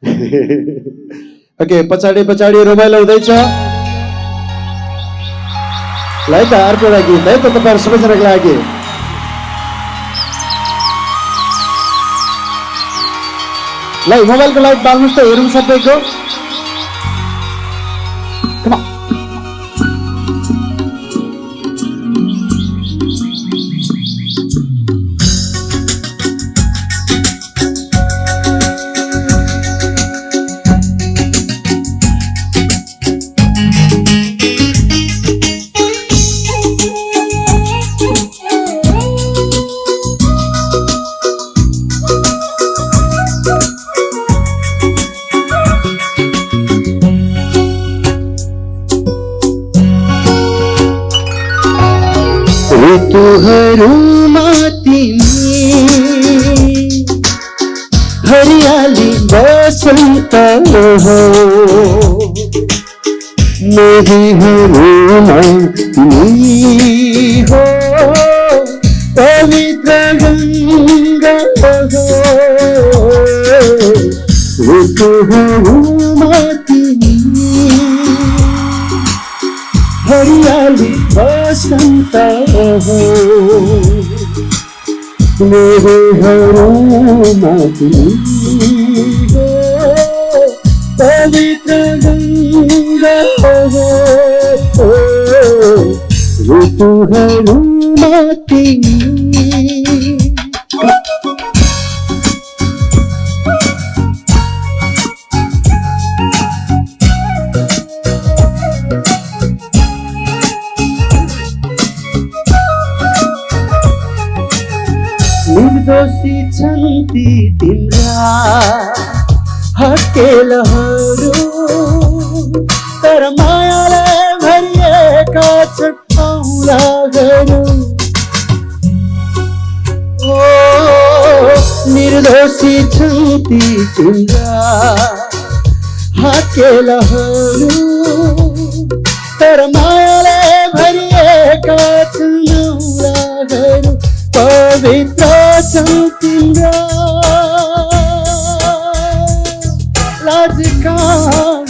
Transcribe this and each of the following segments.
Okay, पछाडि पछाडि रमाइलो हुँदैछ। ल है त अर्को गीत है त तपाईँहरू सबैजनाको लागि। ल मोबाइलको लाइट बाल्नुहोस् त, हेरौँ सबैको। ऋतुहरूमा तिमी हरियाली बसन्त हो, नदीहरूमा तिमी हो पवित्र गङ्गा हो। ऋतुहरूमा तिमी हरियाली बसन्त हो, मेरेहरूमा तिमी हो पवित्र गङ्गा हो। ऋतुहरूमा तिमी निर्दोषी छन् ती तिम्रा हत्केलाहरू, तर मायाले भरिएका छौलाहरू। ओ निर्दोषी छन् ती तिम्रा हत्केलाहरू, तर मायाले भरिएका छौलाहरू। पवित्र छन् तिम्रा लाजका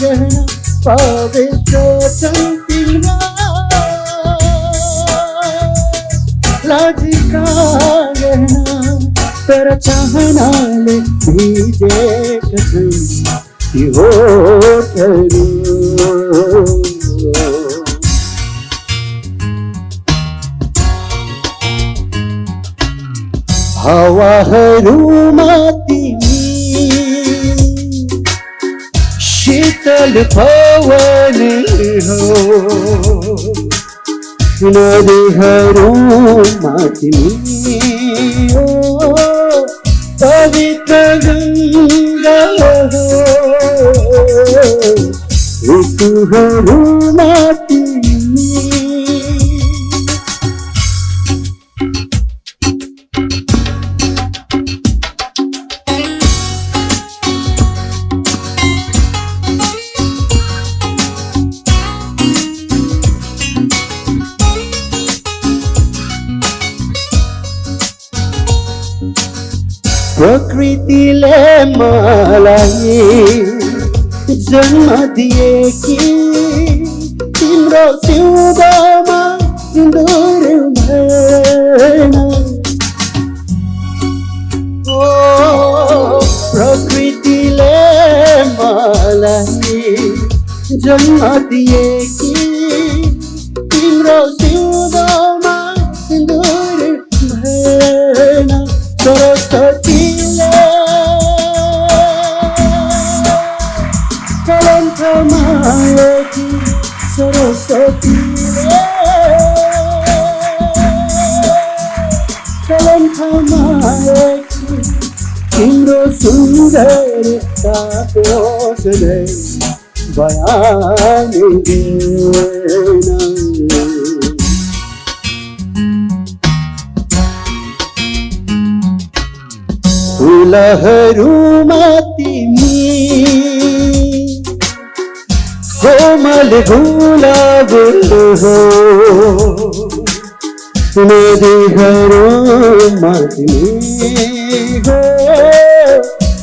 गहना, पवित्र छन् तिम्रा लाजका गहना, तर चाहनाले भिजेका छन् ती होठहरू। हावाहरूमा तिमी शीतल पवन हो, नदीहरूमा तिमी हो पवित्र गङ्गा हो। ऋतुहरूमा तिमी प्रकृतिले मलाई जन्म दिए कि तिम्रो सिउँदोमा सिन्दुर भएन। ओ प्रकृतिले मलाई जन्म दिए कि तिम्रो सिउँदोमा सिन्दुर भएन। सरस्वतीले कलङ्कमा लेखी, सरस्वतीले कलङ्कमा लेखी, तिम्रो सुन्दरताको सधैँ बयान दिएन। फुलहरूमा तिमी कोमल गुलाब हो, नदीहरूमा तिमी हो